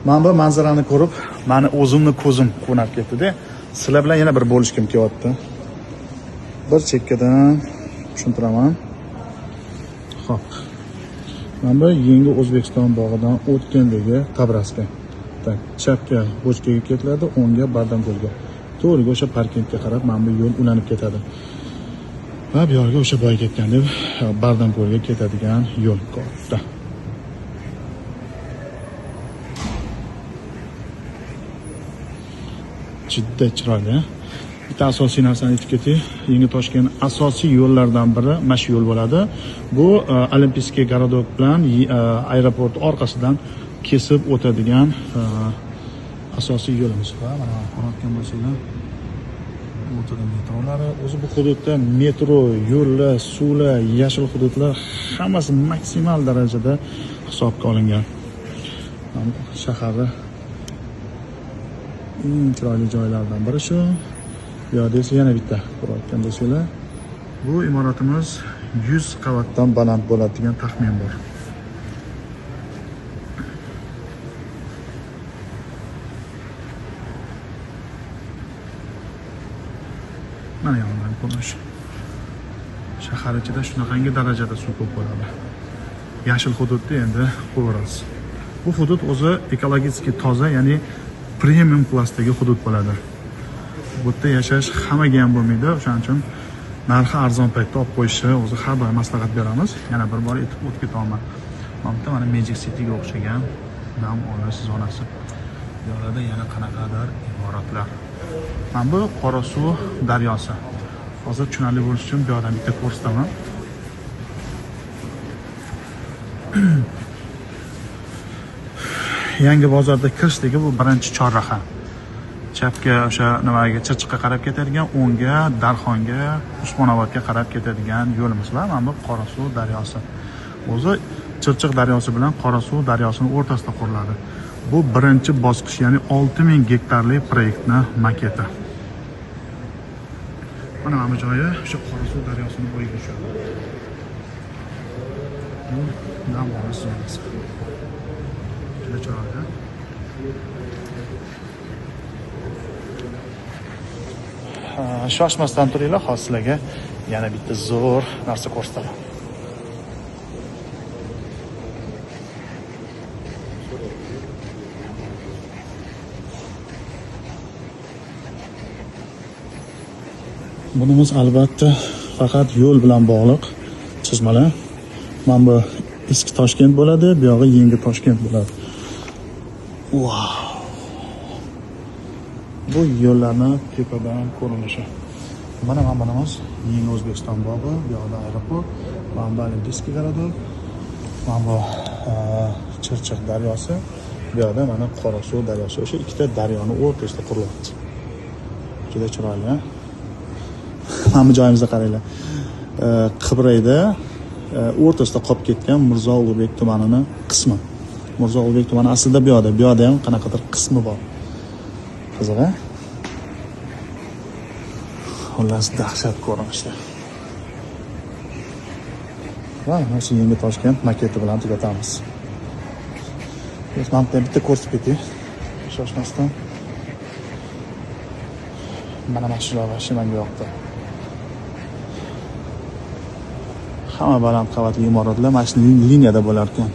Mana bu manzarani ko'rib, mani o'zimni ko'zim quvnab ketdi-da. Sizlar bilan yana bir bo'lishkim kelyapti. Bir chekkadan tushuntiraman. Xo'p. Mana bu Yangi O'zbekiston bog'idan o'tgandagi Tabraska. Tak, chapga Bochkaga ketiladi, o'ngga Bardamko'lga. To'g'riga o'sha parkentga qarab mana bu yo'l ulanib ketadi. Va bu yerga o'sha boy ketgan deb Bardamko'lga ketadigan yo'l katta. Juda chiroyli. Bitta asosiy narsani aytib ketay. Yangi Toshkent asosiy yo'llardan biri mana shu yo'l bo'ladi. Bu Olimpiyskiy городок bilan aeroport orqasidan kesib o'tadigan asosiy yo'limiz. Va mana ko'rayotgan bo'lsanglar, o'rtada metrolari, o'zi bu hududda metro, yo'llar, suvlar, yashil hududlar hammasi maksimal darajada hisobga olingan. Shaharda eng chiroyli joylardan biri shu. Bu yerda esa yana bitta ko'rayotgan bo'lsanglar, bu imoratimiz 100 qavatdan baland bo'ladi degan taxmin bor. Mana yondan ko'rinish. Shahar ichida shunaqangi darajada suv ko'p bo'ladi. Yashil hududda endi qo'yamiz. Bu hudud o'zi ekologik toza, ya'ni premium klassdagi hudud bo'ladi. Bu yerda yashash hammaga ham bo'lmaydi, o'shaning uchun narxi arzon paytda olib qo'yishni o'zi har doim maslahat beramiz. Yana bir bor aytib o'tib ketaman. Mana bu yerda mana Magic Cityga o'xshagan dam olish zonasi. Bu yerda yana qanaqadir imoratlar. Mana bu Qorasuv daryosi. Hozir tushunarli bo'lishi uchun bu yerdan bitta ko'rsataman. Yangi bozorda kirishligi bu birinchi chorraha. Chapga o'sha nimaga Chirchiqqa qarab ketadigan, o'ngga Darxonga, Usmonobodga qarab ketadigan yo'limiz va mana bu Qorasuv daryosi. O'zi Chirchiq daryosi bilan Qorasuv daryosining o'rtasida quriladi. Bu birinchi bosqich, ya'ni 6000 gektarli proyektni maketi. Mana bu joyi o'sha Qorasuv daryosining bo'yiga tushadi. Bu dam olish zonasi. Juda chiroyli. Shoshmasdan turinglar, hozir sizlarga yana bitta zo'r narsa ko'rsataman. Bunimiz albatta faqat yo'l bilan bog'liq chizmalar. Mana bu eski Toshkent bo'ladi, bu yog'i yangi Toshkent bo'ladi. Wow! Bu yo'llarni tepadan ko'rinishi. Mana bunimiz Yangi O'zbekiston bog'i, bu yoqda aeroport, mana bu Olimpiyskiy городок, mana bu Chirchiq daryosi, bu yoqda mana Qorasuv daryosi. O'sha ikkita daryoni o'rtasida qurilyapti. Juda chiroyli. Mana bu joyimizda qaranglar. Qibrayda o'rtasida qolib ketgan Mirzo Ulug'bek tumanini qismi. Mirzo Ulug'bek tumani aslida bu yoqda, bu yoqda ham qanaqadir qismi bor. Qiziq, a? Xullas dahshat ko'rinishda. Va mana shu Yangi Toshkent maketi bilan tugatamiz. Mana bu bitta ko'rsatib ketay. Shoshmasdan. Mana shular vashi menga yoqdi. Hamma baland qavatli imoratlar mana shu liniyada bo'lar ekan.